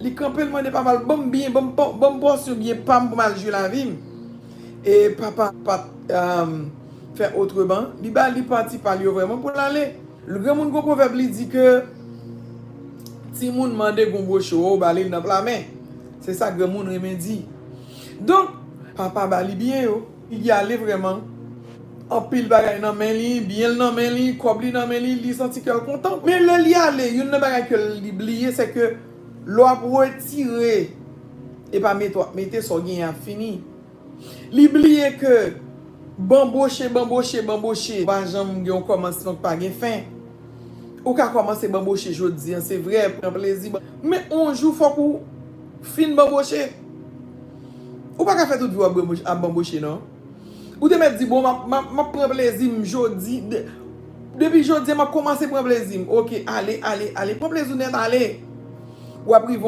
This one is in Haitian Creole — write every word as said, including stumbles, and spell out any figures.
Li kanpe, l mande papa l, ban m byen, ban m pò- ban m pòsyon byen pa m pou m al jwi lavi m. E papa pa t um, fè otreman. Li ba li pati pa l yo vrèman pou l ale. Granmoun gon pwovèb li di ke timoun mande gon bwochi, ou ba li l nan pla men. Se sa granmoun renmen di. Donk, papa ba li byen yo. Li ale vrèman. Anpil bagay nan men li, byen l nan men li, kòb li nan men li, li santi kè l kontan. Men lè li ale, youn nan bagay ke li bliye, se ke lè w ap retire, e pa mete w ap mete, sa w genyen ap fini. Li bliye ke banboche, banboche, banboche, pa janm gen yon kòmansman k pa gen fen. Ou ka kòmanse banboche jodi an, se vre, pran plezi. Men yon jou, fòk ou fin banboche. Ou pa ka fè tout vi w ap banboche, ap banboche, non. Ou te mèt di, bon, m ap, m ap, m ap pran plezi m jodi. De- depi jodi an, m ap kòmanse pran plezi m. Oke, ale, ale, ale. Pran plezi w nèt, ale. W ap rive